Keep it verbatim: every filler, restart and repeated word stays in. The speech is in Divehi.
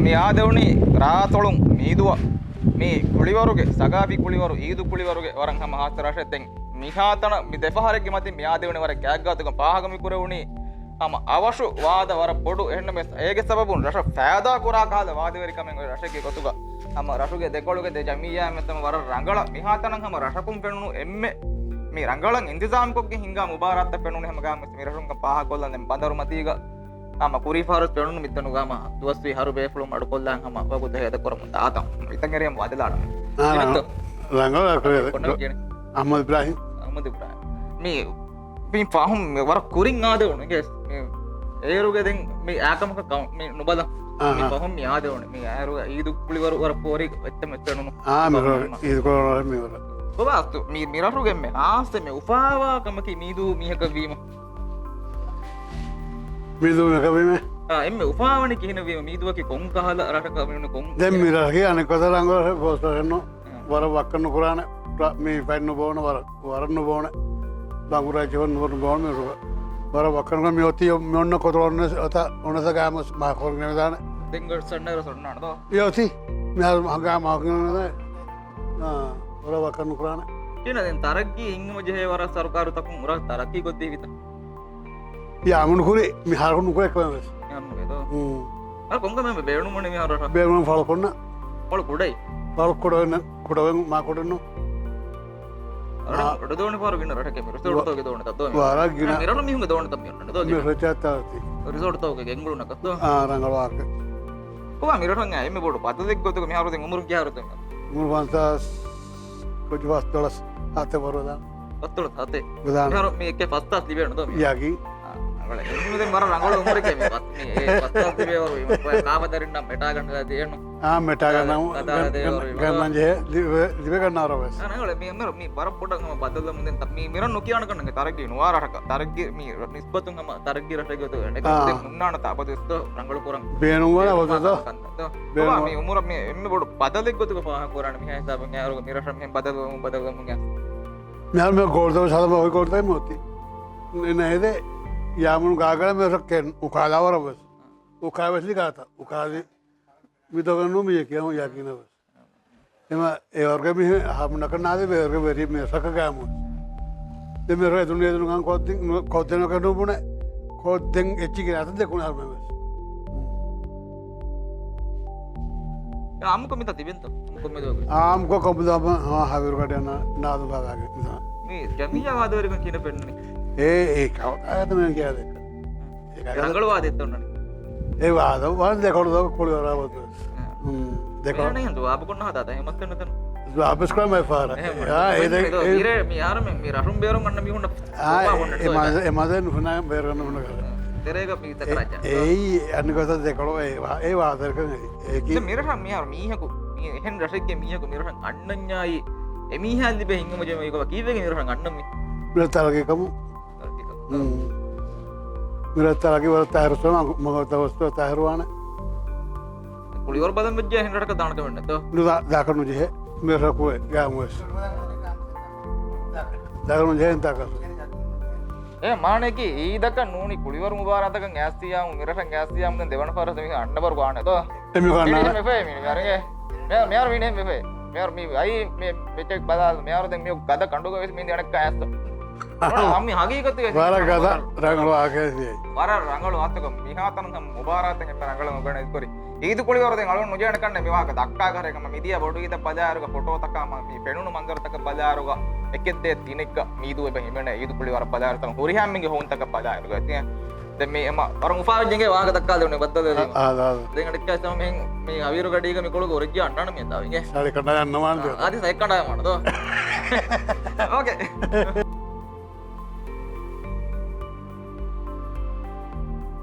މި އާދެވުނީ ރާތޮޅުން މީދުއަށް. މި ކުޅިވަރުގެ، ސަގާފީ ކުޅިވަރު، އީދު ކުޅިވަރުގެ ވަރަށް ހަމަ ހާއްސަ ރަށެއް. ދެން މިހާތަނަށް މި ދެފަހަރެއްގެ މަތިން މި އާދެވުނީ ވަރަށް ގާތްގާތުގަ ފާހަގަ މި ކުރެވުނީ ހަމަ އަވަށު ވާދަ ވަރަށް ބޮޑު. އެހެންނަމަވެސް އޭގެ ސަބަބުން ރަށަށް ފައިދާ ކުރާ ކަހަލަ ވާދަވެރިކަމެއް އޮތް ރަށެއްގެ ގޮތުގަ ހަމަ ރަށުގެ ދެކޮޅުގެ ދެ ޖަމިއްޔާއިން ވެސް ހަމަ ވަރަށް ރަނގަޅަށް މިހާތަނަށް ހަމަ ރަށަކުން ފެނުނު އެންމެ މި ރަނގަޅަށް އިންތިޒާމްކޮށްގެން ހިންގާ މުބާރާތްތައް ފެނުނީ ހަމަ ގާމުސް މި ރަށުން ފާހަގަކޮށްލަން. ދެން ބަނދަރު މަތީގަ ހަމަ ކުރީ ފަހަރު ފެނުނު މިތަނުގަ ހަމަ ދުވަސްވީ ހަރު ބޭފުޅުން އަޑުކޮށްލާން ހަމަ ވަގުތު ހޭދަ ކުރަމުން ދާތަން. މިތަން އެރިޔަ ބަދަލާނަން. އާ، ރަ-، ރަނގަޅަށް ކުރެވޭ. ކޮންނަ ކިޔަނީ؟ އަޙްމަދު އިބްރާހިމް. އަޙްމަދު އިބްރާހިމް. މި، މި ފަހުން މި ވަރަށް ކުރިން އާދެވުނު ގެސް. މި އޭރުގެ ދެން މި އާކަމަކަށް ކަމު-، މި ނުބަލަ. މި އަހަ. ފަހުން މި އާދެވުނު. މި އޭރު އީދު ކުޅިވަރު ވަރަށް ފޯރި އެއްޗެއް މެއްޗެއް ނުނު. އާ، މި ފަހުން ރަ-، މި އީދު ކުޅިވަރު މި ވަރަށް. ބަބާ، އަސްތު މި، މި ރަށުގެ މި ހާއްސަ މި އުފާވާ ކަމަކީ މީދޫ މީހަކަށް ވީމަ. މީދޫ މީހަކަށް ވީމެ؟ އާ، އެންމެ އުފާވަނީ ކިހިނެއް ވީމަ؟ މީދޫއަކީ ކޮން ކަހަލަ ރަށަކަށް މި ކޮން؟ ދެން މި ރަށަކީ އަނެއް ކޮތަރަށް އަނގަ ރަށެއް ގޯސް ރަށެއްނު. އާ. ވަރަށް ވައްކަން ނުކުރާނެ. މި ފަތް ނުބޯނެ ވަރަށް. ވަރަށް ނުބޯނެ. ބަނގުރާ ޖެހުން ނުވަރު ބޯން މި ރުގަ. ވަރަށް ވައްކަން މި އޮތީ މި އޮންނަ ކޮތަޅު އޮންނަ އޮތަ އޮނަސަ ގާމަސް މާކޮރު ނެވެދާނެ. ދެން ގޮ ސަންނައިރު ސޮންނާނެ ދޯ؟ އެ އޮތީ. މިހާރު ހަނގާ މާކޮރު ނެވެދާނެ. އާ، ވަރަށް ވައްކަން ނުކުރާނެ. ކިނަ ދެން ތަރައްގީ ހިންގުމަށް ޖެހޭ ވަރަށް ސަރުކާރު ތަކުން ވަރަށް ތަރައްގީ ކޮށްދީވިތަ؟ ޔާމުން ކުރި މި ހާރު ނުކުރެ ކަމެއް ވެސް. ޔާމުން ދޯ؟ ހުން. އަ، ކޮންކަމެއް ބޭނުމުން މިހާރު ރަށަށް؟ ބޭނުމުން ފަޅު ކޮންނަ. ފަޅު ކުޑައި. ފަޅު ކުޑަވެން، މާ ކުޑަންނު. އަ، އަ، އަޑު ދޯނި ފަހަރު ގިނަ ރަށެކޭ މި ރިސޯޓްތަކުގެ ދޯނިތައް ދޯ މި. ވަރަށް ގިނަ. އަ، މިރަށު މީހުންގެ ދޯނިތައް މި އޮންނަނީ ދޯ މި ގިނަ. ރިސޯޓްތަކުގެ ގެންގުޅުނަކަށް ދޯ. އާ، ރަނގަޅު ވާހަކަ. ކޮބާ މިރަށުން އެންމެ ބޮޑު ބަދަލެއް ގޮތުގަ މިހާރު ދެން އުމުރުން ކިހާރު ދޯ މި؟ އުމުރު ފަންސާސް ކޮއްޗި ފަސްދޮޅަސް ހަތެއް ވަރު ދާން. ފަސްދޮޅަސް ހަތެއް. ދާން. މިހާރު މި އެކެ ފަސްދާސް ލިބޭނު ދޯ މި؟ ޔަގީން. އަ، ރަނގަޅަށް. އެންމެ ދެން ވަރަށް ރަނގަޅު އުމުރެކޭ މި ފަސް-، މި އެ ފަސްދާސް ލިބޭ ވަރު މި ކާފަ ދަރިންނަށް މެޓާގަނޑަށް ދޭނު. އާ، މެޓާގަނޑަށް ގަން-، ގަން-، ގަންނަން ޖެހޭ ލިބޭ، ލިބޭ ގަންނާރަ ވެސް. އާ، ރަނގަޅަށް. މި އަމިރު މި ވަރަށް ބޮޑަށް ހަމަ ބަދަލުވަމުން ދެން ތަ-، މި މިރަށް ނުކިޔާނެ ކަންނޭނގެ ތަރައްގީ ނުވާ ރަށަކަށް. ތަރައްގީ މި ރަ-، ނިސްބަތުން ހަމަ ތަރައްގީ ރަށެއް ގޮތުގަ އެނެ އާ. ހުންނާނެ ތާ ބަދު އެސް ދޯ ރަނގަޅު ކުރަން. ބޭނުންވާނެ ބޭނުންވާ އަބަދު ދޯ. ކަންތައް ދޯ. ބޭނުންވާ. ކޮބާ މި އުމުރަށް މި އެންމެ ބޮޑު ބަދަލެއް ގޮތުގަ ފާހަގަ ކުރާނެ މިހާ ހިސާބުން އޭރުގަ މި ރަށަށް މިހެން ބަދަލުވަމުން ގެން. މިހާރު މި ގޯޅުތައް ސަލަމަ ހޮތް ގޯޅުތައް މި އޮތީ. ނެ-، ނެހެދޭ ޔާމުން ގާގަޅަ މި ރަށަކެން އުކާލާ ވަރަށް ވެސް. އުކާ ވެސް ލި ގާތަ. އުކާލި މި ދޮގަން ނޫން މި ޔަކީނަށް ވެސް. އެމަ އެވަރުގެ މި ހަމަ ނަކަން ނާދެ ވެރުގެ ވެރި މި ރަށަކަށް ގާމު. ދެ މި ރަށް އެދުނު އެދުނު ގާން ކޮށްދިން، ކޮށްދެން ނުބުނެ. ކޮށްދެން އެއްޗިގެ އަތަށް ދެކުނު ހަރު މެ ވެސް. އާމުކޮށް މިތާ ތިބެންތޯ؟ އާމުކޮށް މި ދޯގެ. އާމުކޮށް ކޮބުލާމަ ހާ ހަވީރު ގަޑިއަންނަ ނާދު ބާގާގެ މިތާ. މި ޖަމިއްޔާ ވާދަވެރިކަން ކިހިނެއް ފެންނަނީ؟ އޭ، އޭ ކައު އާދަމެން ކިޔާ ދެއްކަ. ރަނގަޅު ވާދަ އެއްތޯ ނަން. އެ ވާދަ ވާން ދެކޮޅު ދޯ ކުޅި ވަރާ ވަދު. ހުން، ދެކޮޅު. އެހެން ނޭނގެ ޖަވާބު ކޮންނަ ހަދާ ދާ ހެމަސްތެން ނުތަން. ޖަވާބު ސްކްރަމް އެ ފާރ. އެހެން އާ، އެ ދެ، ދޯ، އެ މިރޭ މި އާރަމެ މި ރަށުން ބޭރުން އަންނަ މީހުންނަށް އާ، ކޮބާ އެ، އެ މަދެ، އެ މަދެ ނުފުނާ ބޭރު ނުފުނާ ކަރ. ތެރޭގަ މި ތަކަރާ ޖާ. އެއީ އަނި ގޮތަށް ދެކޮޅު އެ ވާ، އެ ވާދަ ކަން އެ، އެކި. މި ރަށަށް މިހާރު މީހަކު، މި އެހެން ރަށެއްގެ މީހަކު މި ރަށަށް އަންނަންޏާއި، އެ މީހާ ލިބޭ ހިނގުމަޖެ މީ ކީއްވެގެން މި ރަށަށް އަންނަން މި؟ މި ތަރައްގީ ކަމު. ހުން. މިރަށް ތަރައްގީ ވަރަށް ތާހިރު ސޯމަ މަގަ ތަވަސްތޯ ތާހިރުވާނެ. ކުޅިވަރު ބަދަލު ވެއްޖެ ހިން ރަށަކަށް ދާނެ ކަމެއް ނެތޯ؟ ނުދާ، ދާކަށް ނުޖެހޭ. މި ރަށަކު ގާމުވެސް. ދާކަށް ނުޖެހޭ ތާކަށް. އެ މާނައަކީ އީދަކަށް ނޫނީ ކުޅިވަރު މުބާރާތަކަށް އައިސް ތިޔާމު މި ރަށަށް އައިސް ތިޔާމު ދެން ދެވަނަ ފަހަރަށް މި އަންނަ ބަރު ގާނެ ދޯ؟ އެ މި ގާނެ. މި ހެން މި ފޭ މި މި އަރަނގެ. މި އަރަ މި އަރަ މި ހެން މި ފޭ. މި އަރަ މި އައި މި މެޗެއް ބަލާލު މި އަރަ ދެން މި ގަދަ ކަނޑުގަ ވެސް މި ދެނެއްކަ އައިސް. އަމި ހަގީގަތުގެ ވަރަށް ގަދަ ރަނގަޅު ވާހަކައެއް ތިޔައީ. ވަރަށް ރަނގަޅު ވާހަކަ މިހާތަނުން ހަމަ މުބާރާތެއް އެންމެ ރަނގަޅަށް އުގަނެ އިސްކުރި. އީދު ކުޅިވަރު ދެން އަޅުން ނުޖެހޭނެ ކަންނޭނގެ މި ވާހަކަ ދައްކާ ކަހަލަ މިދިޔަ ބޮޑު އީދަށް ބަލާއިރުގަ ފޮޓޯތަކާ މި ފެނުނު މަންޒަރުތަކަށް ބަލާއިރުގަ އެކެއް ދޭއް ތިނެއްގަ މީދޫ އެބަ ހިމެނޭ އީދު ކުޅިވަރަށް ބަލާއިރު ތަން ހުރިހާ މީހުންގެ ހޮވުންތަކަށް ބަލާއިރުގަ ތިޔަ. ދެން މި އެމަ ވަރަށް އުފާވެއްޖެ ވާހަކަ ދައްކާލެވުނީ ބައްދަލުވެލީމަ. އާ، އާ، އާ. ދެން އަނެއްކާ ސަމަ މިހެން މި ހަވީރު ގަޑީގަ މި ކޮޅުގަ އޮރެއްޖި އަންނާނަ މި ދާވިގެ. ސާޅި ކަނޑާ އަންނަވާނެ އާ، ދެ. އާދި ސައި ކަނޑާ މަނު ދޯ. އޯކޭ.